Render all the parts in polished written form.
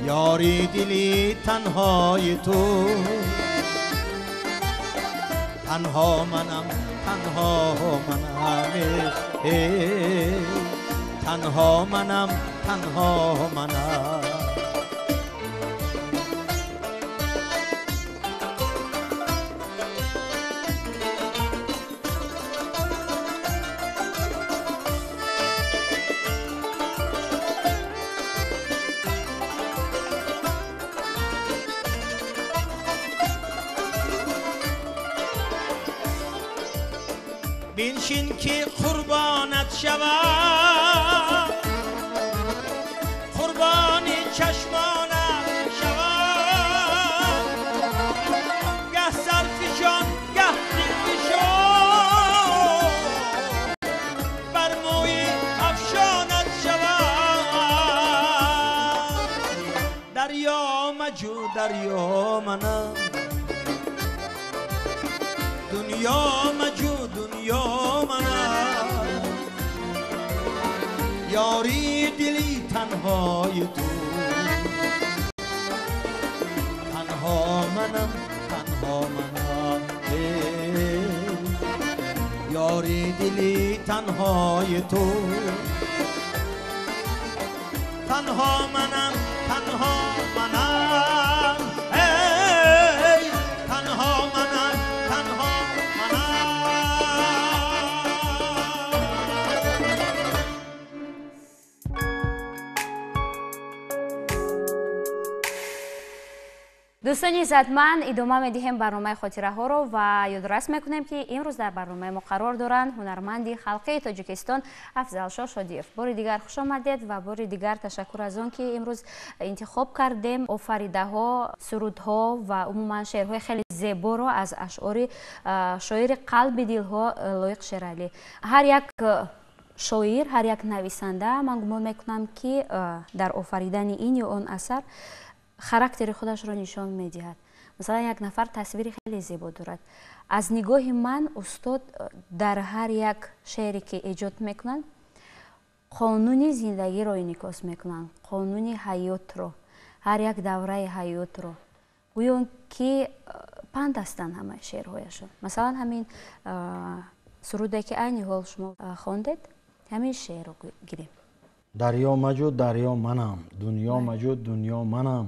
یاری دلی تنهای تو تنها منم تنها منم تنها منم تنها منم. بنشین که قربانت شوم قربان چشمانت شوم گه سرفشان گه دلفشان بر موی افشانت شوم. دریا مجو دریا منم دنیا مجو دنیا منم یاری دلی تنهای تو تنها منم تنها منم یاری دلی تنهای تو تنها منم تنها منم ای تنها منم تنها منم. Дӯстони иззатманд, идома медиҳем барномаи хотираҳоро ва ёдрас мекунем, ки имрӯз дар барномаи мо қарор доранд ҳунарманди халқии Тоҷикистон Афзалшоҳ Шодиев. Бори дигар хуш омадед ва бори дигар ташаккур аз он, ки имрӯз интихоб кардем офаридаҳо, сурудҳо ва умуман шеърҳои хеле зеборо аз ашъори шоири қалби дилҳо Лоиқ Шералӣ. Ҳар як шоир, ҳар як нависанда, ман гумон мекунам, ки дар офаридани ин ё он асар характери худашро нишон медиҳад. Масалан, як нафар тасвири хеле зебо дорад. Аз нигоҳи ман устод дар ҳар як шеъре ки эҷод мекунанд, қонуни зиндагиро инъикос мекунанд, қонуни ҳаётро, ҳар як давраи ҳаётро. Гӯё ки панд ҳастанд ҳамаи шеърҳояшон. Масалан, ҳамин суруде ки айни ҳол шумо хондед, ҳамин шеърро гирем. Дарё маҷу дарё манам, дунё маҷу дунё манам,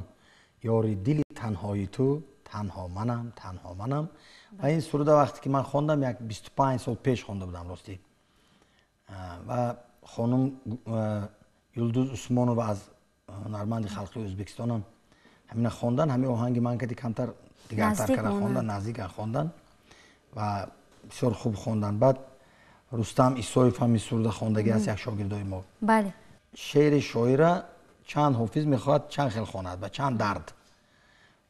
ёри дили танҳои ту танҳо манам, танҳо манам. Ва ин суруда вақте ки ман хондам, як 25 сол пеш хонда будам ростӣ. Ва хонум Юлдуз Усмонова аз ҳунарманди халқии Ӯзбекистонам ҳамина хондан, ҳамин оҳанги ман кади камтар дигартар карда хондан, наздик хондан ва бисёр хуб хондан. Баъд Рустам Исоев ҳам ин суруда хондагӣ аст, як шогирдои мо. Бале. Шеъри шоира чанд ҳофиз мехоҳад чанд хел хонад ва чанд дард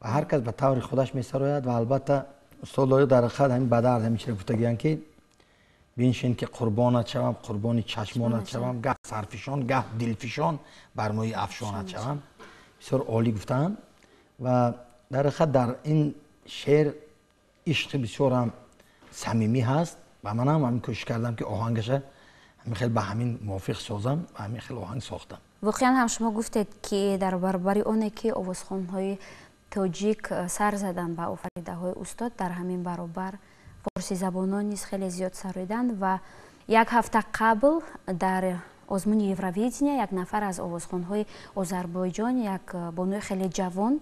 ва ҳар кас ба таври худаш месарояд. Ва албатта устод Лоиқ дар ҳақиқат ҳамин ба дард ҳамин чиро гуфтагиянд, ки биншин ки қурбонат шавам, қурбони чашмонат шавам, гаҳ сарфишон гаҳ дилфишон бар мӯи афшонат шавам. Бисёр олӣ гуфтаанд ва дар ҳақиқат дар ин шеър ишқи бисёрам самимӣ ҳаст ва манам ҳамин кӯшиш кардам, ки оҳангаша ҳамин хел ба ҳамин мувофиқ созам ва ҳамин хел оҳанг сохтам. Воқеан ҳам шумо гуфтед, ки дар баробари оне ки овозхонҳои тоҷик сар заданд ба офаридаҳои устод, дар ҳамин баробар форсизабонон низ хеле зиёд сароиданд ва як ҳафта қабл дар озмуни Евровидения як нафар аз овозхонҳои Озарбойҷон, як бонуи хеле ҷавон,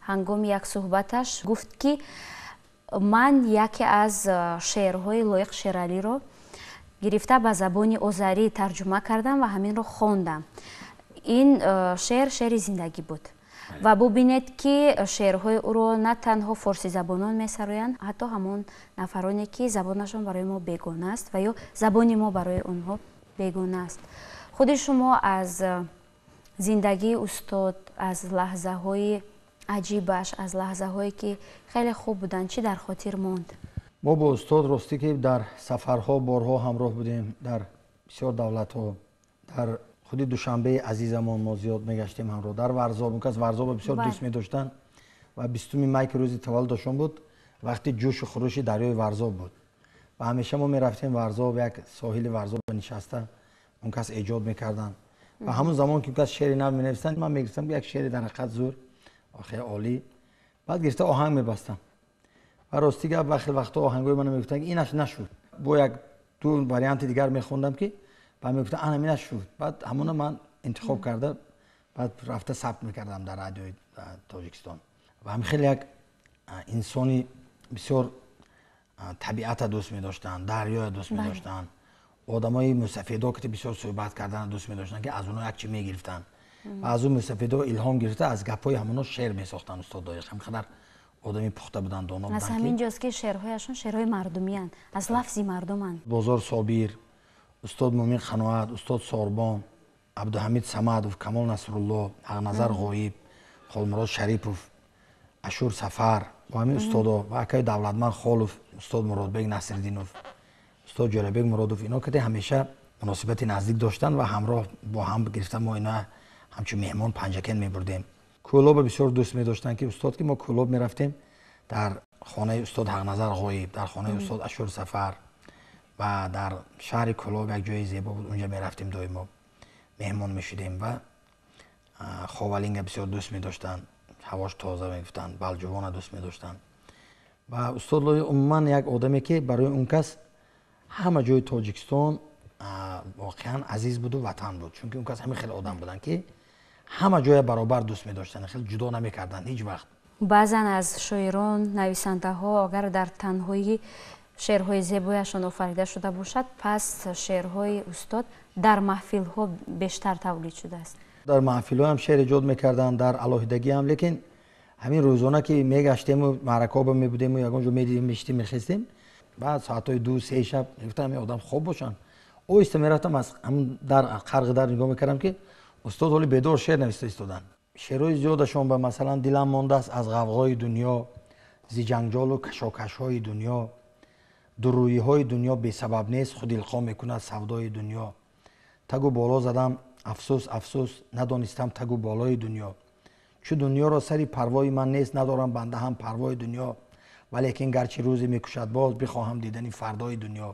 ҳангоми як суҳбаташ гуфт, ки ман яке аз шеърҳои Лоиқ Шералиро гирифта ба забони озарӣ тарҷума кардам ва ҳаминро хондам. Ин шеър шеъри зиндагӣ буд. Ва бубинед, ки шеърҳои ӯро на танҳо форсизабонон месароянд, ҳатто ҳамон нафароне, ки забонашон барои мо бегона аст ва ё забони мо барои онҳо бегона аст. Худи шумо аз зиндагии устод, аз лаҳзаҳои аҷибаш, аз лаҳзаҳое ки хеле хуб буданд, чӣ дар хотир монд? Мо бо устод ростӣ ки дар сафарҳо борҳо ҳамроҳ будем, дар бисёр давлатҳо, дар худи Душанбеи азизамон мо зиёд мегаштем ҳамроҳ, дар Варзоб, он кас Варзобро бисёр дӯст медоштанд ва 20 май ки рӯзи таваллудашон буд, вақти ҷӯшу хурӯши дарёи Варзоб буд ва ҳамеша мо мерафтем Варзоб, як соҳили Варзоб нишаста он кас эҷод мекарданд Ва ҳамон замон ки кас шеъри нав менависанд, ман мегирифтам як шеъри дар ҳақиқат зур, охир олӣ, баъд гирифта оҳанг мебастам. Ва рости гап бахел вақтҳо оҳангҳои ман мегуфтанд ки инаш нашуд. Бо як ду варианти дигар мехондам ки баъд мегуфтанд ана инаш шуд. Баъд ҳамона ман интихоб карда, баъд рафта сабт мекардам дар радиои Тоҷикистон. Ва ҳам хеле як инсони бисёр табиата дӯст медоштанд, дарёя дӯст медоштанд, одамои мусафедо ки бисёр суҳбат кардан дӯст медоштанд, ки аз онҳо як чи мегирифтанд ва аз он мусафедо илҳом гирифта аз гапҳои ҳамонҳо шеър месохтанд. Устод Лоиқ ҳам қадар одами пухта буданд, доно буданд. Аз ҳамин ҷост ки шеърҳояшон шеърҳои мардумиянд, аз лафзи мардуманд. Бозор Собир, устод Мумин Қаноат, устод Сорбон, Абдуҳамид Самадов, Камол Насрулло, Ҳақназар Ғоиб, Холмурод Шарипов, Ашур Сафар ва ҳамин устодо ва акаи Давлатманд Холов, устод Муродбек Насриддинов, устод Ҷӯрабек Муродов, ино ки ҳамеша муносибати наздик доштанд ва ҳамроҳ бо ҳам гирифта мо ино ҳамчун меҳмон Панҷакент мебурдем. Кӯлобро бисёр дӯст медоштанд ки устод, ки мо Кӯлоб мерафтем дар хонаи устод Ҳақназар Ғоиб, дар хонаи устод Ашур Сафар ва дар шаҳри Кӯлоб як ҷои зебо буд, унҷа мерафтем доимо меҳмон мешудем. Ва Ховалинга бисёр дӯст медоштанд, ҳавош тоза мегуфтанд, Балҷувона дӯст медоштанд. Ва устод Лоиқ умуман як одаме ки барои он кас ҳама ҷои Тоҷикистон воқеан азиз буду ватан буд, чунки он кас ҳамин хеле одам буданд ки ҳама ҷоя баробар дӯст медоштанд, хеле ҷудо намекарданд ҳеҷ вақт. Баъзан аз шоирон, нависандаҳо агар дар танҳоӣ шеърҳои зебояшон офарида шуда бошад, пас шеърҳои устод дар маҳфилҳо бештар тавлид шудааст. Дар маҳфилҳо ҳам шеър эҷод мекарданд, дар алоҳидагӣ ҳам, лекин ҳамин рӯзона ки мегаштему маъракаҳо мебудему ягон ҷо медидем, мешитем, мехестем, баъд соатҳои 2-3 шаб мегуфтам ҳамин одам хоб бошанд. Оҳиста мерафтам аз ҳамун дар қарғи дар нигоҳ мекардам ки устод ҳоли бедор шеър нависта истоданд. Шеърҳои зиёдашон ба масалан дилам мондааст аз ғавғои дунё, зи ҷанҷолу кашокашҳои дунё, дурӯйиҳои дунё бесабаб нест, худ илқо мекунад савдои дунё. Тагу боло задам, афсӯс афсӯс, надонистам тагу болои дунё. Чу дунёро сари парвои ман нест, надорам банда ҳам парвои дунё. Валекин гарчи рӯзе мекушад боз, бихоҳам дидани фардои дунё.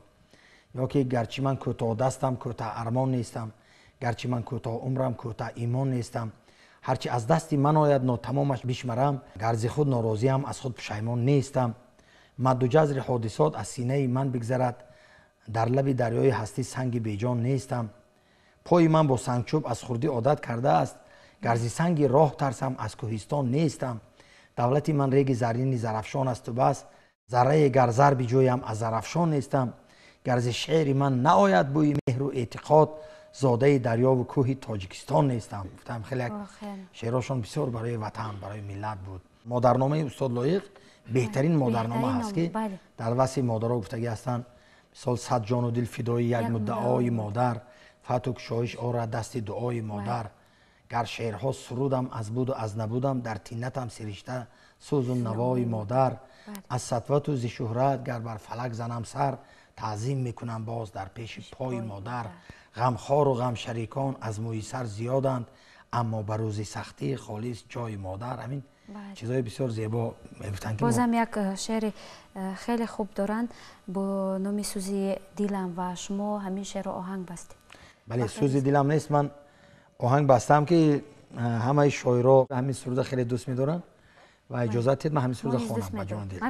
Ё ки гарчи ман кӯтоҳдастам, кӯтоҳ армон нестам, гарчи ман кӯтоҳ умрам, кӯтоҳ имон нестам. Ҳарчи аз дасти ман ояд, нотамомаш бишмарам, гарзи худ норозиам, аз худ пушаймон нестам. Мадду ҷазри ҳодисот аз синаи ман бигзарад, дар лаби дарёи ҳастӣ санги беҷон нестам. Пои ман бо сангчӯб аз хурдӣ одат кардааст, гарзи санги роҳ тарсам, аз кӯҳистон нестам. Давлати ман реги заррини Зарафшон асту бас, заррае гар зар биҷӯям, аз Зарафшон нестам. Гарзи шеъри ман наояд бӯи меҳру эътиқод, зодаи дарёву кӯҳи Тоҷикистон нестам. Гуфтам хеле як шеърҳошон бисёр барои ватан, барои миллат буд. Модарномаи устод Лоиқ беҳтарин модарнома ҳаст ки дар васфи модаро гуфтагӣ ҳастанд. Мисол сад ҷону дил фидои як муддаои модар, фатҳу кушоиш орад дасти дуои модар. Гар шеърҳо сурудам аз буду аз набудам, дар тиннатам сиришта сӯзу навои модар. Аз сатвату зи шӯҳрат гар бар фалак занам сар, таъзим мекунам боз дар пеши пои модар. Ғамхору ғамшарикон аз мӯи сар зиёданд, аммо ба рӯзи сахтӣ холис ҷои модар. Ҳамин чизҳои бисёр зебо мегуфтанд. Бозам як шеъри хеле хуб доранд бо номи сӯзи дилам ва шумо ҳамин шеърро оҳанг бастед. Бале, сӯзи дилам нест, ман оҳанг бастам ки ҳамаи шоиро ҳамин суруда хеле дӯст медоранд ва иҷозат дед ман ҳамин суруда хонам ба ҷони дил.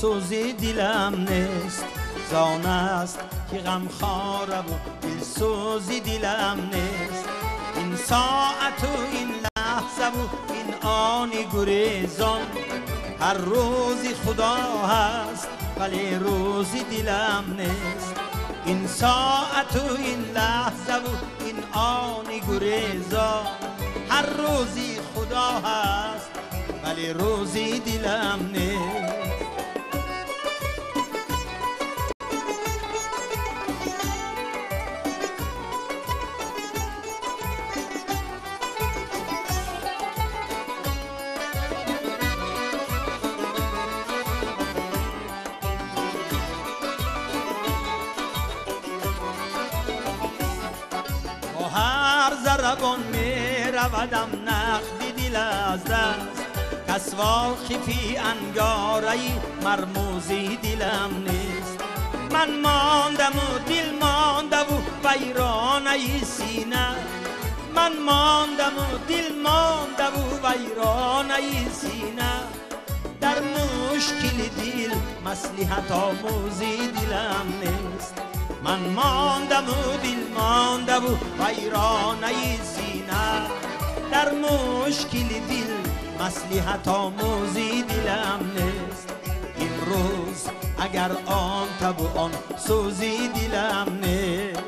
سوزی دلم نیست، زان است که غم خواره و دل سوزی دلم نیست. این ساعت و این لحظه و این آن گریزان، هر روزی خدا هست ولی روزی دلم نیست. این ساعت و این لحظه و این آن گریزان، هر روزی خدا هست ولی روزی دلم نیست. равон меравадам нақди дил аз даст. Кас воқифи ангораи мармузи дилам нест. Ман мондаму дил мондаву вайронаи сина. Ман мондаму дил мондаву вайронаи сина. Дар мушкили дил маслиҳат омӯзи дилам нест. Ман мондаму дил мондаву вайронаи сина. Дар мушкили дил маслиҳат омӯзи дилам нест. Имрӯз агар он табу он сӯзи дилам нест.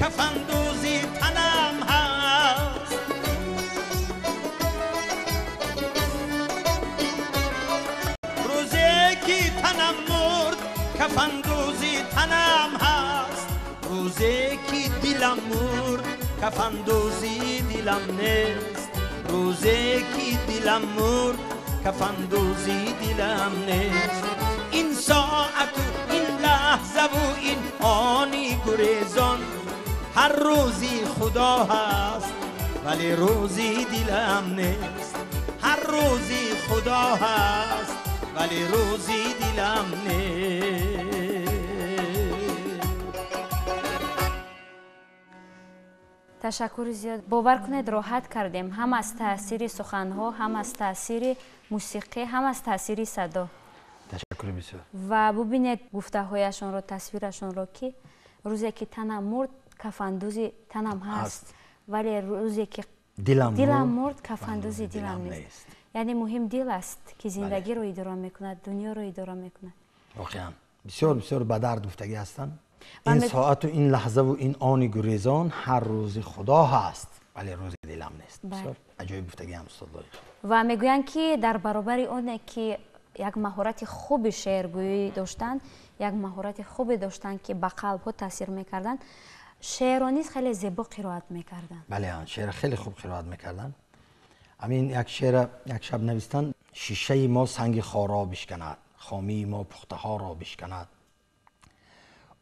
Кафандӯзи танам ҳаст. Рӯзе ки танам мурд кафандӯзи танам ҳаст. Рӯзе ки дилам мурд кафандӯзи дилам нест. Рӯзе ки дилам мурд кафандӯзи дилам нест. Ин соату ин лаҳзаву ин они гурезон ҳар рӯзи худо ҳаст, вале рӯзи дилам нест. Ҳар рӯзи худо ҳаст, вале рӯзи дилам нест. Ташаккури зиёд. Бовар кунед, роҳат кардем ҳам аз таъсири суханҳо, ҳам аз таъсири мусиқӣ, ҳам аз таъсири садо. Ташаккури бисёр. Ва бубинед гуфтаҳояшонро, тасвирашонро, ки рӯзе ки танам мурд кафандӯзи танам ҳаст, вале рӯзе ки дилам мурд кафандӯзи дилам нест. Яъне муҳим дил аст, ки зиндагиро идора мекунад, дунёро идора мекунад. Воқеан бисёр бисёр ба дард гуфтагӣ ҳастанд. Ин соату ин лаҳзаву ин они гурезон ҳар рӯзи худо ҳаст, вале рӯзи дилам нест. Бисёр аҷоиб гуфтагиам, устод Лоиқ. Ва мегӯянд, ки дар баробари оне ки як маҳорати хуби шеъргӯӣ доштанд, як маҳорати хубе доштанд, ки ба қалбҳо таъсир мекарданд, шеърро низ хеле зебо қироат мекарданд. Бале, шеър хеле хуб қироат мекарданд. Ҳамин як шеъра як шаб навистанд: шишаи мо санги хоро бишканад, хомии мо пухтаҳоро бишканад.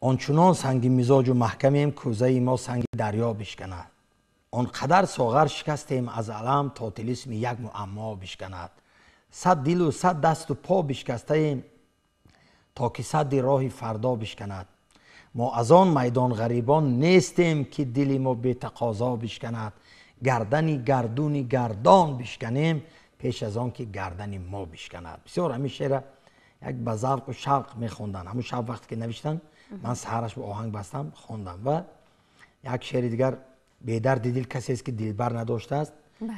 Ончунон санги мизоҷу маҳкамем, кӯзаи мо санги дарё бишканад. Он қадар соғар шикастем аз алам, то тилисми як муаммо бишканад. Сад дилу сад дасту по бишкастаем, то ки садди роҳи фардо бишканад. Мо аз он майдон ғарибон нестем, ки дили мо бетақозо бишканад. Гардани гардуни гардон бишканем, пеш аз он ки гардани мо бишканад. Бисёр ҳамин шеъра як ба завқу шавқ мехонданд. Ҳамун шаб вақте ки навиштанд, ман саҳараш ба оҳанг бастам, хондам. Ва як шеъри дигар: бедарди дил касест, ки дилбар надоштааст,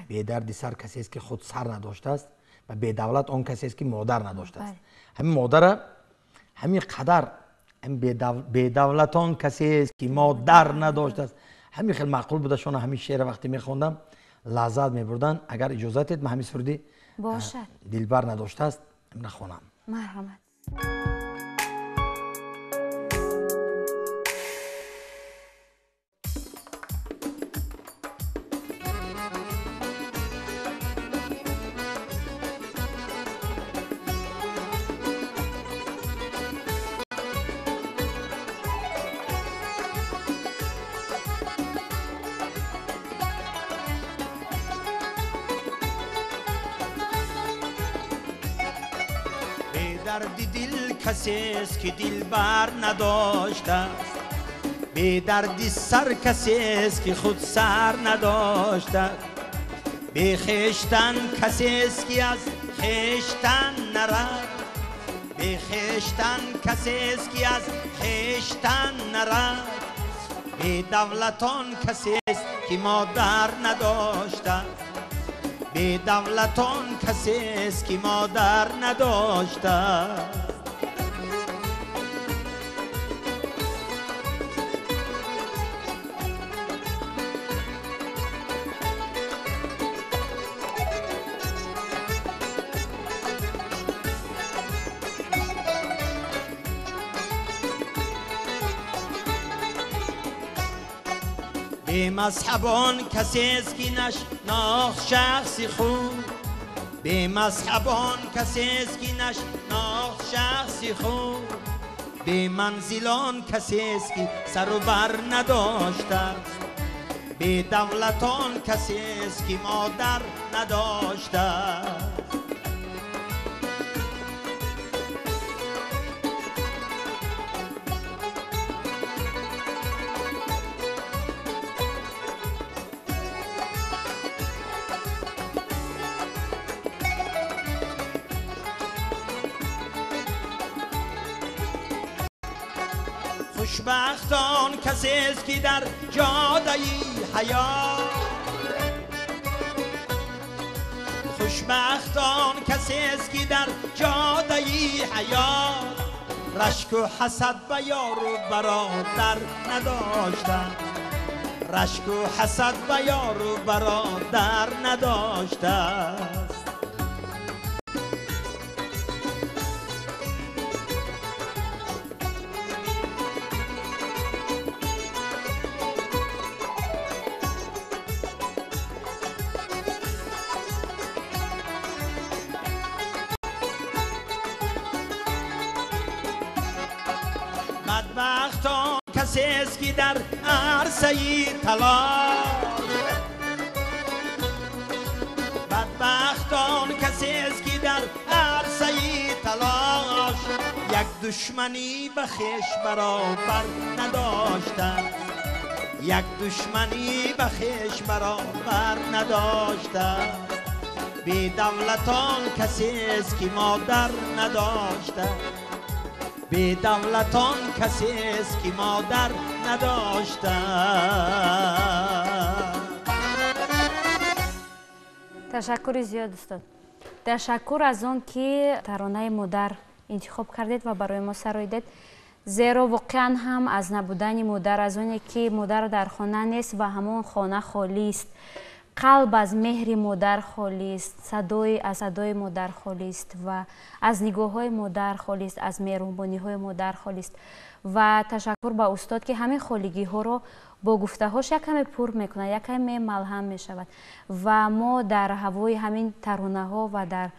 бедарди сар касест, ки худ сар надоштааст, ва бедавлат он касест, ки модар надоштааст. Ҳамин модара ҳамин қадар бедавлатон касест, ки модар надоштааст, ҳамин хел маъқул будашона. Ҳамин шеъра вақте мехондам лаззат мебурданд. Агар иҷозат дед, ман ҳамин суруди бошад дилбар надоштааст нахонам. Марҳамат. Бедарди дил касест, ки дилбар надоштааст. Бедарди сар касест, ки худ сар надоштааст. Бехештан касест, ки аз хештан нарад. Бехештан касест, ки аз хештан нарад. Бедавлатон касест, ки модар надоштааст. Бедавлатон касест, ки модар надоштааст. Бемазҳабон касест ки нашнохт шахси хуб, бемазҳабон касест ки нашнохт шахси хуб, беманзилон касест ки сару бар надоштааст, бедавлатон касест ки модар надоштааст. Хушбахтон касест ки дар ҷодаи ҳаёт, хушбахтон касест ки дар ҷодаи ҳаёт, рашку ҳасад ба ёру бародар надоштааст, рашку ҳасад ба ёру бародар надоштааст. Бадбахтон касест ки дар арсаи талош, бадбахтон касест ки дар арсаи талош, як душманӣ ба хеш баробар надоштааст, як душманӣ ба хеш баробар надоштааст. Бедавлатон касест ки модар надоштааст, бедавлатон касест ки модар надоштааст. Ташаккури зиёд, устод. Ташаккур аз он ки таронаи модар интихоб кардед ва барои мо сароидед, зеро воқеан ҳам аз набудани модар, аз оне ки модар дар хона нест ва ҳамон хона холист, қалб аз меҳри модар холист, аз садои модар холист ва аз нигоҳҳои модар холист, аз меҳрубониҳои модар холист. Ва ташаккур ба устод ки ҳамин холигиҳоро бо гуфтаҳош як каме пур мекунад, як каме малҳам мешавад ва мо дар ҳавои ҳамин таронаҳо ва дар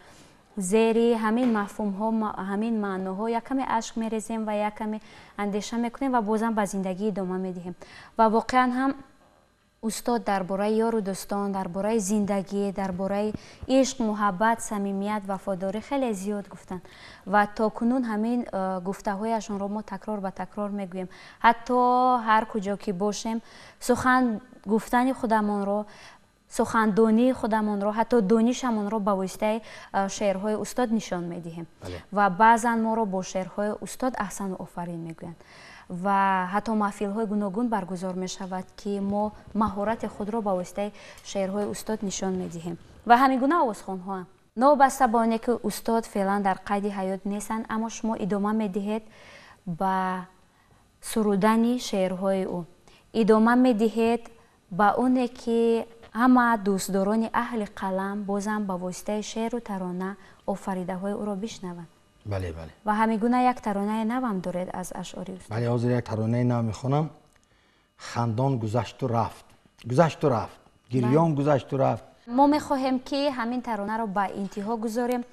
зери ҳамин мафҳумҳо, ҳамин маъноҳо як каме ашк мерезем ва як каме андеша мекунем ва бозам ба зиндагӣ идома медиҳем. Ва воқеан ҳам устод дар бораи ёру дӯстон, дар бораи зиндагӣ, дар бораи ишқ, муҳаббат, самимият, вафодорӣ хеле зиёд гуфтанд ва то кунун ҳамин гуфтаҳояшонро мо такрор ба такрор мегӯем. Ҳатто ҳар куҷо ки бошем, сухан гуфтани худамонро, сухандонии худамонро, ҳатто донишамонро ба воситаи шеърҳои устод нишон медиҳем ва баъзан моро бо шеърҳои устод аҳсану офарин мегӯянд ва ҳатто маҳфилҳои гуногун баргузор мешавад ки мо маҳорати худро ба воситаи шеърҳои устод нишон медиҳем. Ва ҳамин гуна овозхонҳоам. Новобаста ба оне ки устод феълан дар қайди ҳаёт нестанд, аммо шумо идома медиҳед ба сурудани шеърҳои ӯ, идома медиҳед ба оне ки ҳама дӯстдорони аҳли қалам бозам ба воситаи шеъру тарона офаридаҳои ӯро бишнаванд. Бале, бале. Ва ҳамин гуна як таронаи навам доред аз ашъори устод. Бале, ҳозир як таронаи нав мехонам. Хандон гузашту рафт, гузашту рафт, гирён гузашту рафт. Мо мехоҳем ки ҳамин таронаро ба интиҳо гузорем.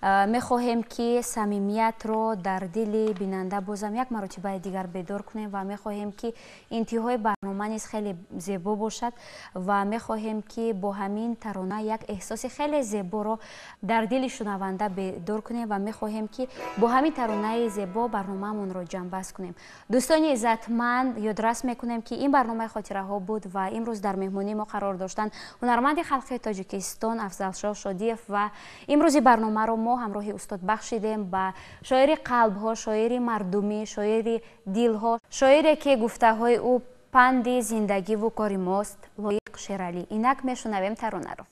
Мехоҳем ки самимиятро дар дили бинанда бозам як маротибаи дигар бедор кунем ва мехоҳем ки интиҳои барнома низ хеле зебо бошад ва мехоҳем ки бо ҳамин тарона як эҳсоси хеле зеборо дар дили шунаванда бедор кунем ва мехоҳем ки бо ҳамин таронаи зебо барномаамонро ҷамъбаст кунем. Дӯстони иззатманд, ёдрас мекунем ки ин барномаи хотираҳо буд ва имрӯз дар меҳмонии мо қарор доштанд ҳунарманди халқи Тоҷикистон Афзалшоҳ Шодиев ва имрӯзи барномаро мо ҳамроҳи устод бахшидем ба шоири қалбҳо, шоири мардумӣ, шоири дилҳо, шоире ки гуфтаҳои ӯ панди зиндагиву кори мост, Лоиқ Шералӣ. Инак мешунавем таронаро.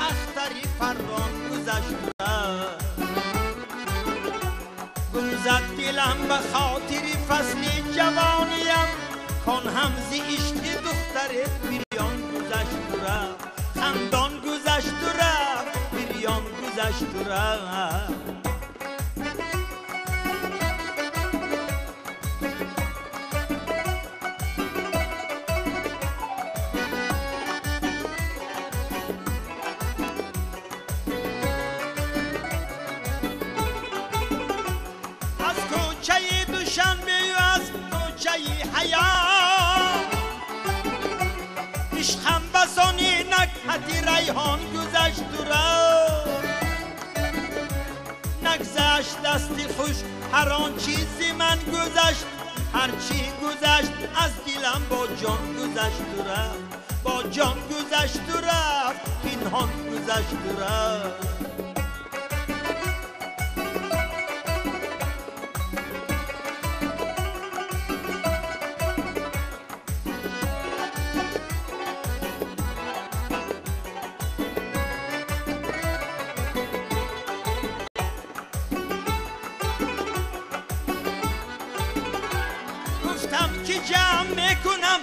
اختری فران گذشت گم زد دلم به خاطر فصل جوانیم کان هم ز عشق دختر بریان گذشت رفت خندان گذشت رفت بریان گذشت رفت. عشقم بسانی نکهت ریحان گذشت و رفت نگذشت دستی خوش هر آن چیزی من گذشت هرچی گذشت از دلم با جان گذشت و رفت با جان گذشت و رفت پنهان گذشت و رفت. گفتم که جمع میکنم